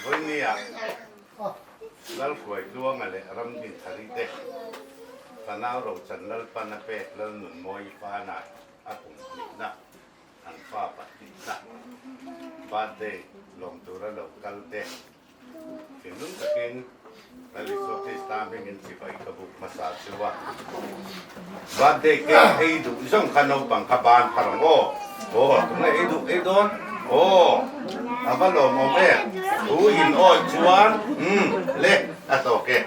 Vawinia Lalhruaitluanga leh Ramdinthari te fanau Rochan Lalpan a pek Lalnunmawi Fanai a kum hnihna an fa pahnihna birthday lawm tura lo kal te Thinlung takin Lal Isua Krista hmingin chibai ka buk hmasa chu a. Birthday cake ei duh zawng kha naupang kha ban phar ang aw. Aw, tunge ei duh ei dawn? Aw, a va lawmawm e. Thu in awih chuan, umm, le, a tawk e.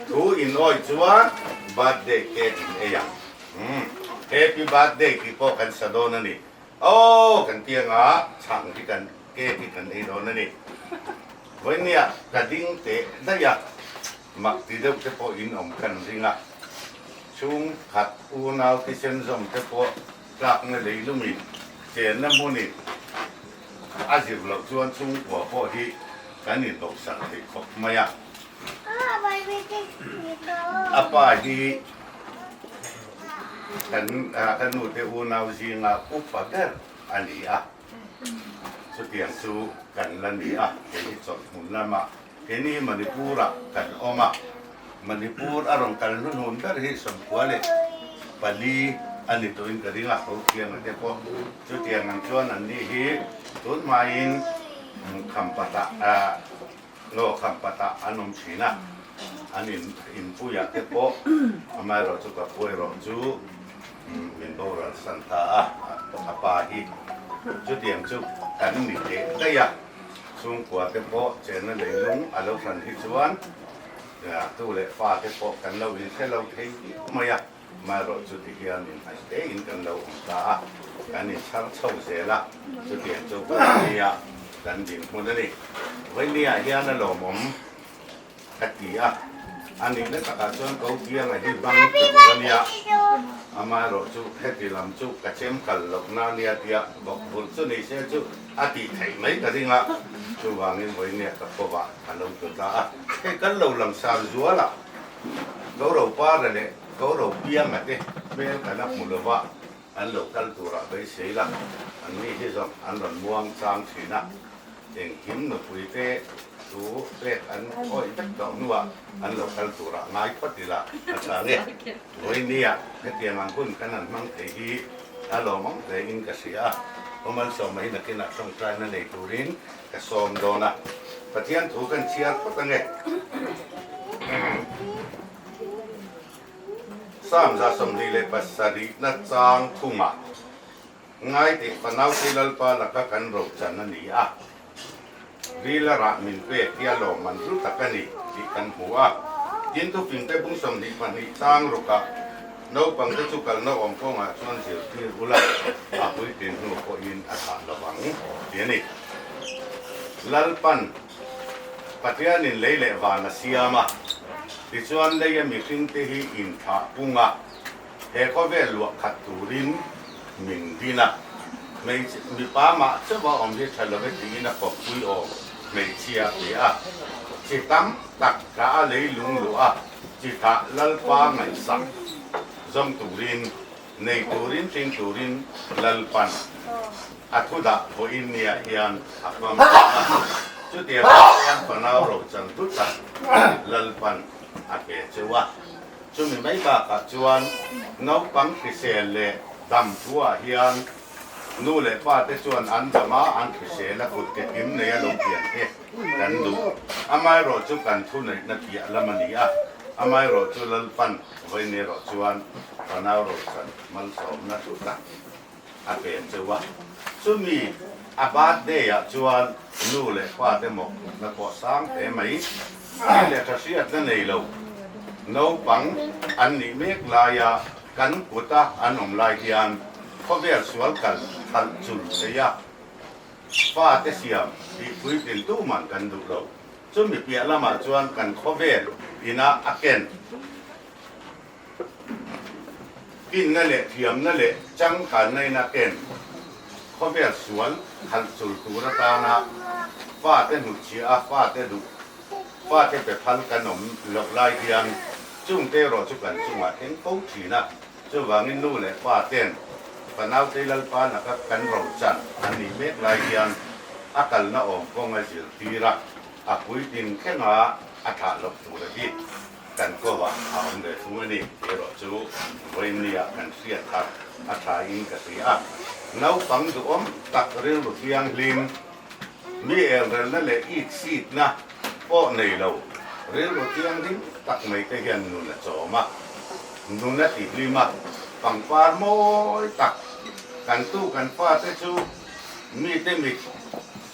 Thu in awih chuan birthday cake in ei ang. Umm, happy birthday tih pawh kan sa dawn a ni. Aw, kan ti anga chhang hi kan cake hi kan ei dawn a ni. Vawinia ka ding teh daih a, mak ti deuh te pawh in awm kan ring a. Chhung khat unau thisen zawm te pawh tlakna leilumin chenna hmunin a zir loh chuan chhungkua pawh hi kan inbohsak thei khawp mai a. A pa hi kan ka nute unau zinga upa ber a ni a. Chutiang chu kan la ni a, kei hi chawlhhmun lamah keini hi Manipur-ah kan awm a, Manipur a rawn kal hnuhnun ber hi 94 a ni tawhin ka ring a, Hothianga te pawh chutiang ang chuan an ni hi tun hmain Khampatah Ngaw Khampatah an awm thin a, an inpuiah te pawh amaherawhchu ka pu erawh chu Min boral san ta a, a pa hi chutiang chu kan ni teh daih a, chhungkua te pawh chenna leilung a lo hran hi chuan tu leh fa te pawh kan lo inhre lo thei viau mai a, amaherawh chu ti hian inhnaih tein kan lo awm ta a, kan inchhar chho zel a, chutiang chu Vawinia kan dinhmun a ni. Vawinia hian a lawmawm. Ka ti a, a nihna takah chuan ko pianga hi bang tur a nia, amaherawh chu heti lam chu ka chem kal lohna a nia tia bawk vulh chu ni se chu a tih theih mai ka ring a, chuvangin vawinia ka khawvah a lo tlu ta a, hei kan lo lang sar zual a, Gaurav Para leh Gaurav Pianga te hmel kan a hmu lova an lo kal turah beisei la, an ni hi zawng an rawn muang chang thin a, engkim nupui te. thu pek an awih vek tawh hnuah an lo kal turah ngai phawt ila a tha nge. Vawinia hetiang ang hun kan han hmang thei hi a lawmawm hle in ka hria a, Pu Malsawma hi nakinah tawngtaina nei turin ka sawm dawn a, Pathian thu kan chhiar phawt ange. Psalm 27 na chang thumah Ngai tih fanaute Lalpa laka kan rochan a ni a, rila rah min pek hi a lawmman hlu tak a ni tih kan hmu a. Tin, thufingte bung 22 chang rukah naupangte chu kalna awm kawngah chuan zirtir ula, a puitlin hnu pawhin a thah lo vang ti a ni. Lalpan Pathianin lei leh van a siam a, tichuan leia mihringte hi inthlah pung a, He khawvel luah khat turin min din a, hmeichhe mipa mah chauh a awm hi tha love tiin a kawppui awm hmeichhia a pe a. Chi tam tak tla a lei lung luah a, chi thah Lalpa ngaihsak zawm turin, nei turin hring turin Lalpan a thu dah pawhin nia hian a fam thin a. Chutiang chuan fanau rochan hlu tak Lalpan a pe cheu a. Chumi mai bakah chuan naupang hrisel leh dam thuah hian nu leh pa te chuan an dam a, an hrisel a, kut ke kim nei a lo pian te kan duh. Amaherawh chu kan thuneihna piah lam a ni a, amaherawh chu Lalpan vawiin erawh chuan fanau rochan malsawmna thu tak a pe cheu a. Chumi a birthday ah chuan nu leh pa te mawhphurhna pawh sang hle mai. Hei leh tha hriatna nei lo naupang an nih mek laia kan kuta an awm lai hian khawvel sual kal khalh chul thei a, fa te siam tih puitlin tuman kan duh lo. Chumi piah lamah chuan kan khawvel ina a ken. Finna leh thiamna leh changkanna in a ken khawvel sual khalh chul tur atana fate hnutchhiah a fate duh fate pe phal kan awm loh lai hian chungte erawh chu kan chungah thleng fo thin a, chuvangin nu leh pa ten fanaute Lalpa laka kan rochan an nih mek lai hian a kalna awm kawng a zirtir a, a puitlin thlenga a thlah loh tur a hi. Kan kawah a awm ve thung a ni tih erawh chu vawiinniah kan hriat kha a thain ka hria a. Naupang duhawm tak rilru thianghlim, mi elrelna leh iksitna pawh nei lo rilru thianghlim tak mai te hian nun a chawm a, nun a tihlim a, pangpar mawi tak kan tu kan fate chu mite mit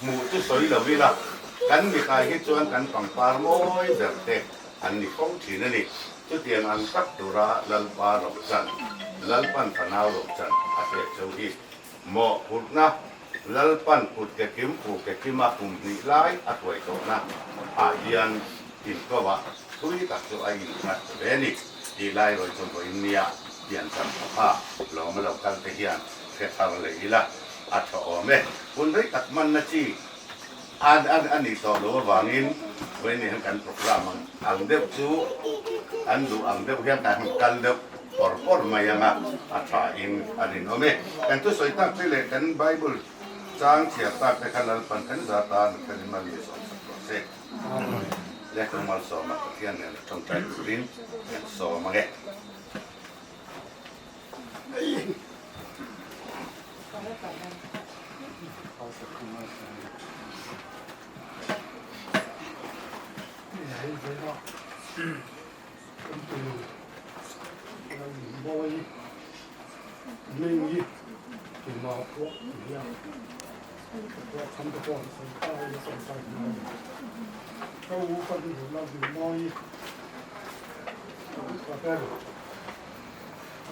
hmuh chu sawi lo ila, kan mitah hi chuan kan pangpar mawi ber te An ni fo thin a ni. Chutiang ang tak tura Lalpa rochan, Lalpan fanau rochan a hriat cheu hi. Mawhphurhna, Lalpan kut ke kim fu ke kima kum hnih lai a hruai tawhna ah hian inkawah thui tak chu a innghat ve a ni tih lai rawi chu vawiin nia piancham thawkha lawm a lo kal te hian hre thar leh ila a tha awm e. Hun rei tak hmanna chi A a nih tawh loh avangin vawiin hian kan program ang ang deuh chu an duh ang deuh hian kan han kal deuh pawr pawr mai ang a, a tha in a rinawm e. Kan thusawi tak te leh kan Bible chang chhiar tak te kha Lalpan kan za tan kan in mal mi sawm sak tawh se. Lehkha malsawma Pathian nen a tawngtai turin kan sawm ang e.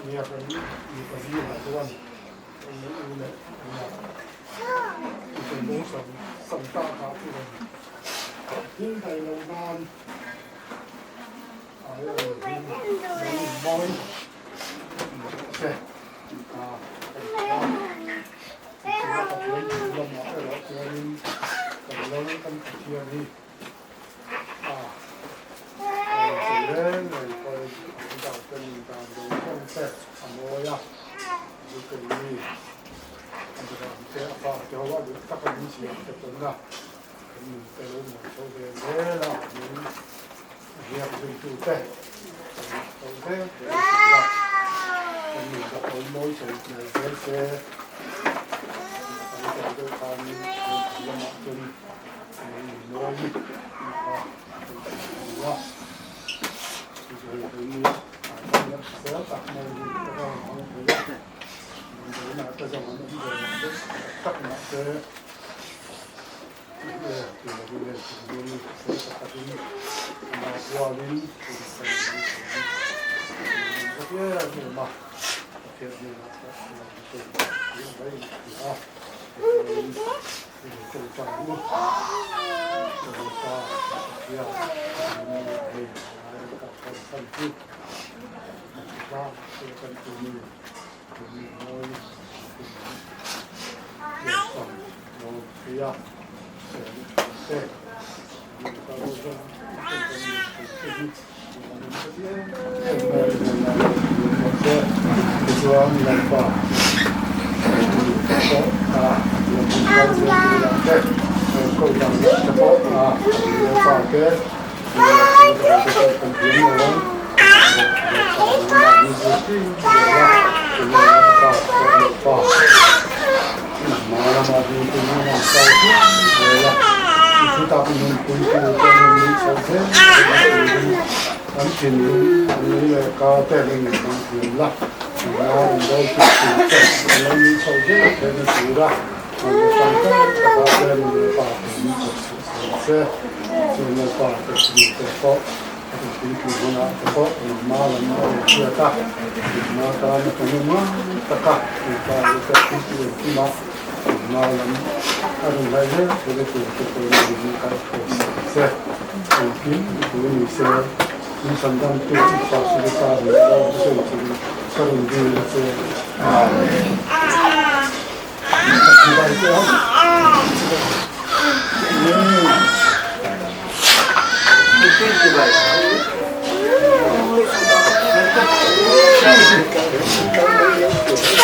Nia kan mipa zingah chuan kan u leh nia kan bawng sam sam tak ah chuan thil dai lo nan a hi mawi se a kan lamah erawh chuanin kan lal kan Pathian hi Kan nun te lo mawi chho ve zel a, min riak zuitute kan chho zel zel thei a, kan nun te pawh mawi chho hmel zel se, kan tel deuh khan hmun lamah chuan min mawi kha kan hmu a, chu chu hei keini ah hian hrisel tak mai hi ka rawn hmang thei a, damdawiinah te zawng an awm ve deuh tak tak mahse.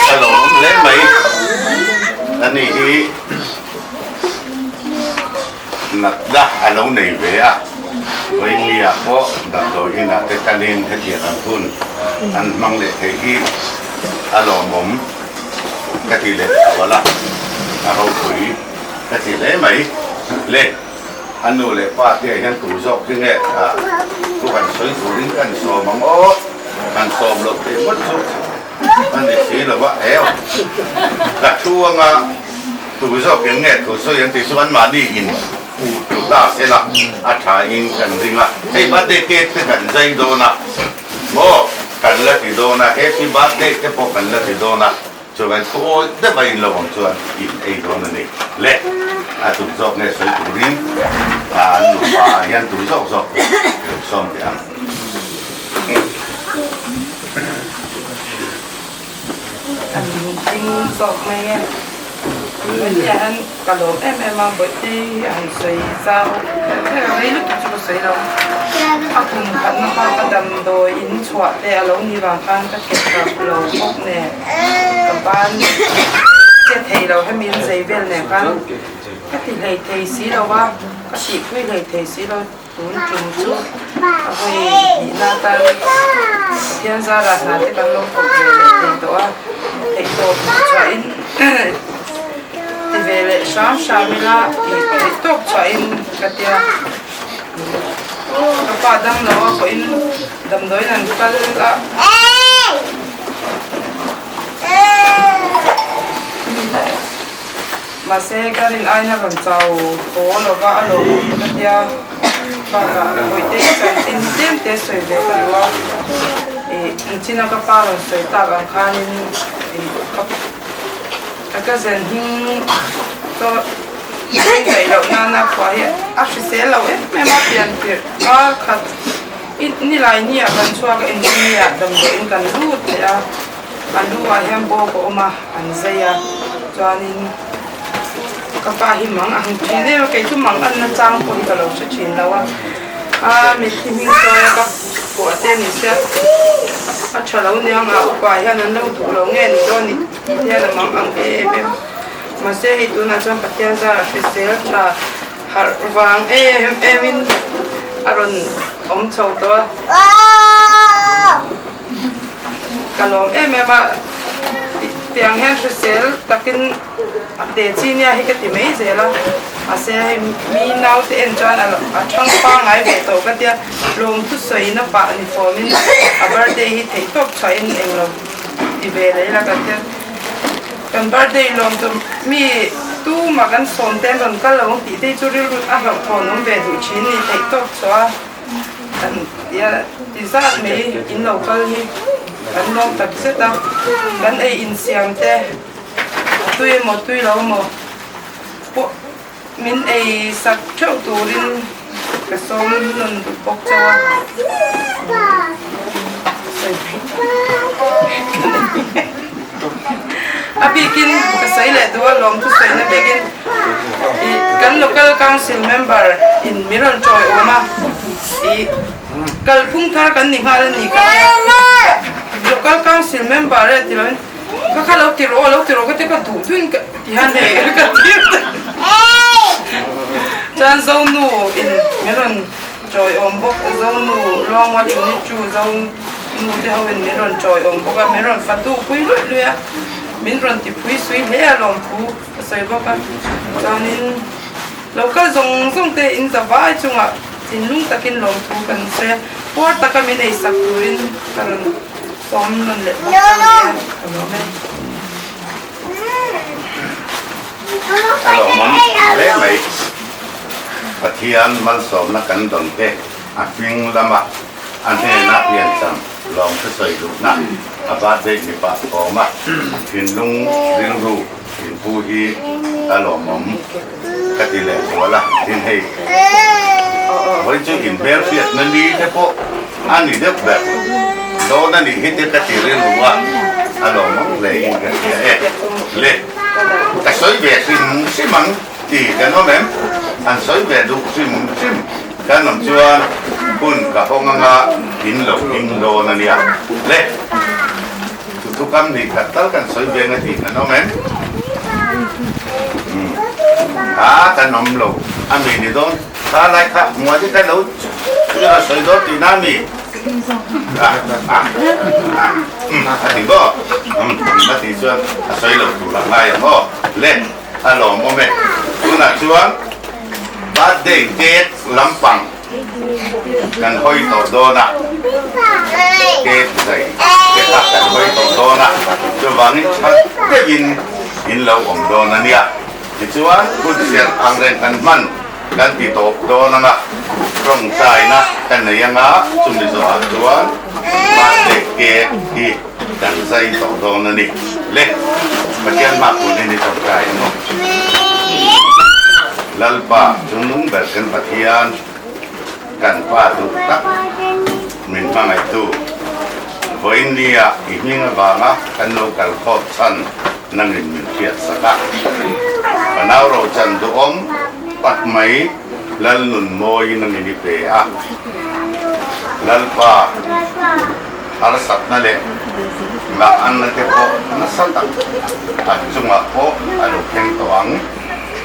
Ka lawm hle mai a ni hi natna a lo nei ve a vawinia pawh damdawi inah te kalin hetiang ang hun an hmang leh thei hi a lawmawm ka ti leh sual a a ropui ka ti hle mai le. A nu leh pa te ah hian tur zawk hi nge thu han sawi turin ka han sawm ang aw, han sawm loh theih ngawt chu a ni si lo va, heu ka thu anga tur zawk in nge thu sawi an tih chu anmahni in tu ta sela a tha in kan ring a, hei birthday cake te kan zai dawn a maw kan la ti dawn a, happy birthday te pawh kan la ti dawn a. Chuan thu awi deuh a inlo ang chuan in ei dawn a ni le. A tum zawk nge sawi turin an nupa ah hian tum zawk zawk lo sawm teh ang. An ding zawk mai e. Bawihtea hian ka lawm em em a, Bawihtei hi a han sawi zau ber a, rei lutuk chu ka sawi lo. A kum khatna kha ka damdawi in chhuah te a lo ni vang khan ka ke kap lo bawk nen ka ban che thei lo hemi in zei vel nen khan ka ti hlei thei si lo va, ka tihpui hlei thei si lo. Tun tum chu a vawi hnihna atan Pathian zarah hna te kan lo thawk ve leh thei tawh a, theihtawp chhuahin ti ve leh hram hram ila tih theihtawp chhuahin ka tia. Ka pa dam lo a pawhin damdawiin an kal a. Mahse ka rin aina rawn chau haw lo va a lawm ka tia bakah Bawihte hi chuan tin tlem te sawi ve ka duh a, ih engchina ka pa rawn sawi tak ang khanin ih ka ka cousin hming chu ngaih loh nana phuah hi a hrisel lo em em a pian tirh kar khat nilai ni ah kan chhuak a engineer damdawiin kan lut leh a. A lu ah hian bawk a awm a, an zai a, chuanin ka pa hi mang ang thin em a, kei chu mang an na chang pawh hi ka lo hre thin lo a, a mitthi hming chawi a ka kuah te ni sia, a tha lo niang a upa hian an lo duh lo nge ni dawn ni tih hian a mang ang em em, mahse hei tunah chuan Pathian zar a hrisel tha. Harh vang em em in a rawn awm chho tawh a, ka lawm em em a, tiang hian hrisel takin a te chi nia hi ka ti mai zel a, mahse hei mi naute en chuan a thang pangngai ve tawh ka tia, lawm thusawi na pah ni fawmin a birthday hi theihtawp chhuahin englo ti ve leh ila kan tia. Kan birthday lawm chu mi tumah kan sawm te an rawn kal lo ang tih te hi chu rilru a hlauhthawn awm ve duh thin ni theih tawk chhuah a kan tia ti zat mai in lo kal hi kan lawm tak zet a, kan ei insiam te a tui emaw tui lo emaw pawh min ei sak theuh turin ka sawm nawn duh bawk chauh a. A bikin ka sawi leh duh a lawm thusawina bikin ih kan local council member in min rawn chawi awm a ih kalphung thar kan ni nghal a ni ka tia local council member e ti loin ka kha lo ti rawh aw lo ti rawh ka tia ka duh duhin ka ti hian hei ka tir ta chuan zonu in min rawn Chawi awm bawk Zonu Luangwa Chuni Chu Zonu te ho in min rawn chawi awm bawk a, min rawn fatu pui luih luih a, min rawn ti phui sui hle a lawmthu ka sawi bawk a, chuanin lo kal zawng zawng te in za vai chungah thinlung takin lawmthu kan sawi a, puar taka min ei sak turin ka rawn sawm nawn leh bawk a ni a, ka lawm e. Ka lawmawm hle mai. Pathian malsawmna kan dawn te a hming lama a hnena piancham lawm thusawi duhna a birthday ni pah thawm a, thinlung rilru inpu hi a lawmawm ka ti leh zual a, tin hei vawi chu inhmelhriatna ni te pawh a ni deuh ber dawn a nih hi te ka ti rilru a, a lawmawm hle in ka hria e. Le ka sawi ve hrim hrim ang. Ti kan awm em? An sawi ve duh hrim hrim kan awm chuan hun ka hawng anga in lo him dawn a nia. Le, chu thu kam ni khat tal kan sawi ve nga ti kan awm em? Umm, a kan awm lo a mi ni dawn kha lai kha hmuah te kha lo chu a sawi dawn tihna a mi? A, a, a, umm a ti bawk. Umm, a tih chuan a sawi lo tur a ngai ang aw. Le. A lawmawm e. Tunah chuan birthday cake lampang kan hawi tawh dawn a, cake zai te kha kan hawi tawh dawn a, chuvangin tha deuhin in lo awm dawn a nia. Tichuan hun serh ang reng kan hman kan ti tawp dawn anga tawngtaina ka nei anga chumi zawhah chuan birthday cake hi Kan zai tawh dawn a ni. Le, Pathian hma kun hi ni tawngtai ang aw. Lalpa chungnung ber kan Pathian, kan Pa duh tak min hmangaihtu, vawiin nia i hming avanga kan lo kal khawp chhan nangin min hriat sak a. Fanau rochan duhawm tak mai Lalnun mawi nangin i pe a. Lalpa. Harsatna leh ngah-anna te pawh nasa tak an chungah pawh a lo thleng tawh ang.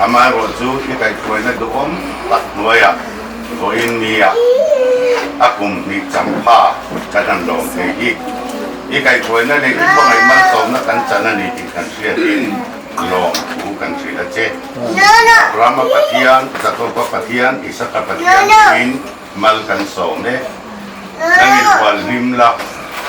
Amaherawh chu i kaihhruaina duhawm tak hnuaiah vawiin nia a kum hnih changpha kan han lawm thei hi. I kaihhruaina leh i khawngaih malsawmna kan chan a ni tih kan hriatin lawm thu kan hrilh a che. Abrahama Pathian, Jakoba Pathian, Isaka Pathian tiin Mal kan sawm e. Nang in hual hlim la,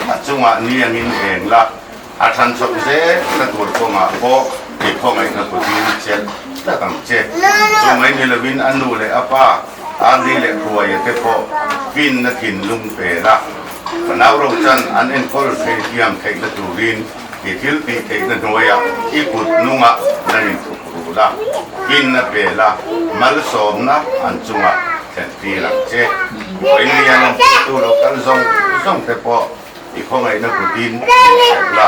a chungah ni angin eng la, a than chawp zel na tur kawngah pawh i khawngaihna kutin chelh tlat ang che. Chu mai ni lovin a nu leh a pa, Arni leh Hruaia te pawh finna thinlung pe la, fanau rochan an enkawl thei thiam theihna turin i thil tih theihna hnuaiah i kut nungah nang in thuk ru la, finna pe la, malsawmna an chungah thlen tir ang che. Vawiin nia lawmpuitu lo kal zawng zawng te pawh i khawngaihna kutin min hrilh la,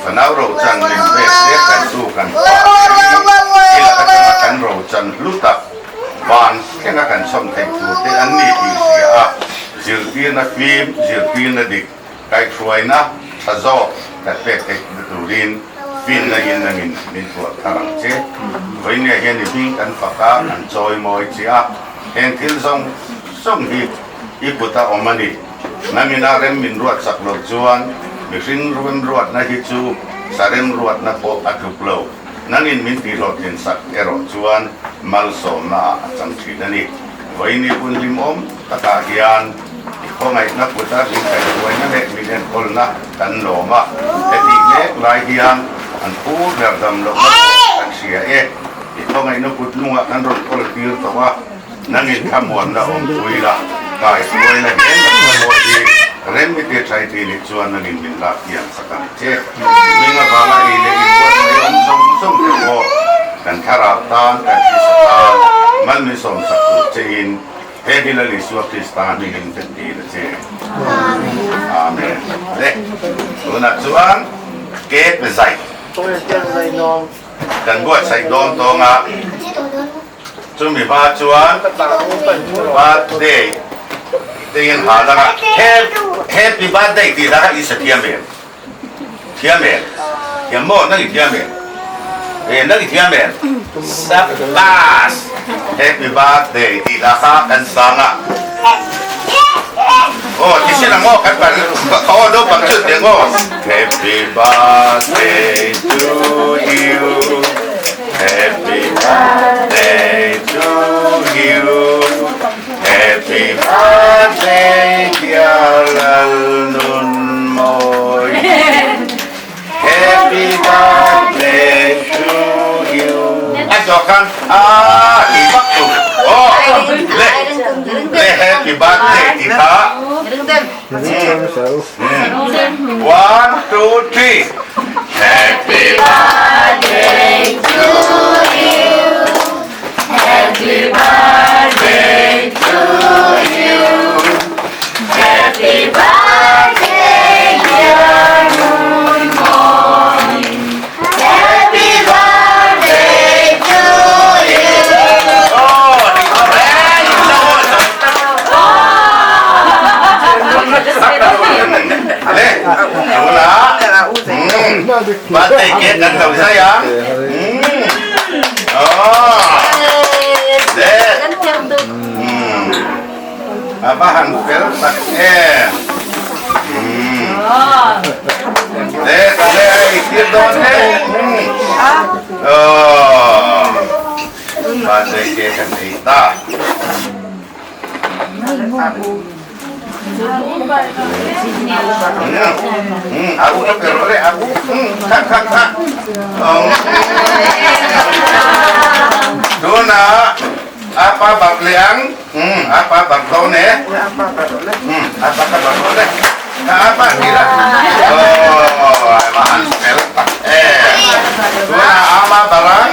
fanau rochan min pek te kan tu kan pa te hi i lak atanga kan rochan hlu tak van thlenga kan chhawm theih tur te an ni tih hria a, zirtirna fim, zirtirna dik, kaihhruaina tha zawk kan pek theih na turin. Finna in nangin min thuah thar ang che. Vawinia hian i hming kan fak a, kan chawimawi che a, heng thil zawng zawng hi i kut a awm a ni. Nangin a rem min ruat chak lo chuan mihring remruatna hi chu sa remruatna pawh a tluk lo. Nangin min tihhlawhtlin sak erawh chuan malsawmna ah a chang thin a ni. Vawiini hun hlimawm takah hian i khawngaihna kuta min kaihhruaina leh min enkawlna kan lawm a, hetih mek lai hian an pu ber dam lohna pawh kan hria e. I khawngaihna kut lungah kan rawn kawl tir tawh a, nangin thlamuanna awmpui la, kaihhruaina hian kan mamawh hi rem i ti thai tih nih chuan nangin min lak hian sak ang che. Hming avanga ei leh inbuatsaih awm zawng zawng te pawh kan thlarau tan, kan thisa tan mal min sawmsak tur chein he hi Lal Isua Krista hmingin kan dil a che. Amen. Le, tunah chuan cake zai kan buatsaih dawn tawng a, chumi hma chuan birthday te in ha lang a, happy birthday tih lah kha i sa thiam em? Thiam em? Thiam maw? Nang i thiam em? E, nang i thiam em? Sabbash! Happy birthday tih lah kha kan sang a. Aw, ti sin ang aw, kan pan, ka aw naupang chu teh ang aw. Happy birthday to you, happy birthday to you, Happy birthday dear Lalnunmawi Happy birthday to you A zawh khan a tih vak tu aw le le happy birthday tih kha One two three Happy birthday to you Happy birthday to you Happy birthday dear Nunmawi Happy birthday to you Birthday cake kan lo zai a. A va han fel tak em. Le ka le ai tir dawn e. Birthday cake kan ei ta. A u ka pe rawh le a u kha kha kha tunah apa bak leh ang apa bak dawn e apa ka bak rawh le apa ti la oh a va han fel tak em tunah ama barang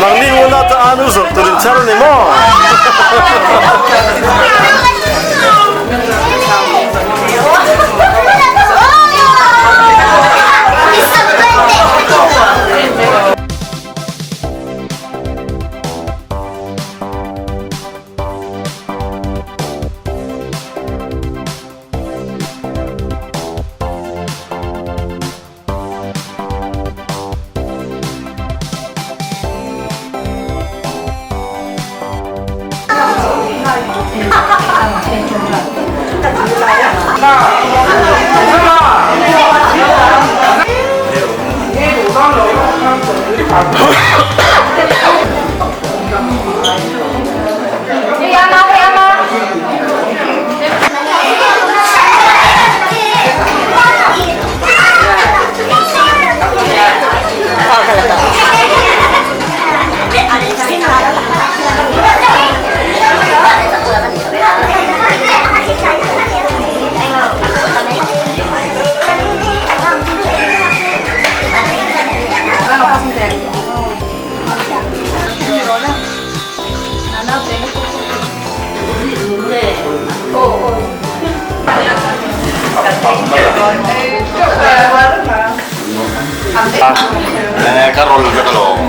Nangni unau chu anu zawrh tur in chhar a ni maw?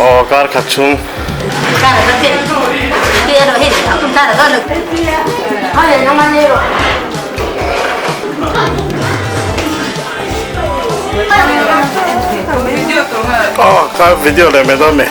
Aw kar khat chhung. Aw ka video leh mai dawn mi.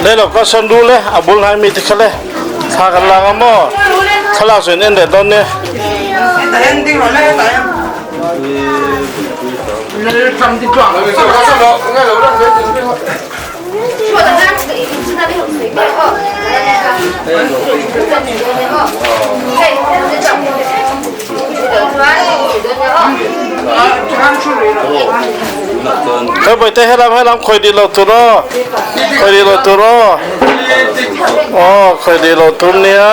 Lei lo ka san ru le a bul hnai mi te kha le thla kan la nga maw thlalak chu in en leh dawn nia. Hei bawihte helam helam khawi dih lo tur aw khawi dih lo tur aw aw khawi dih lo tur nia.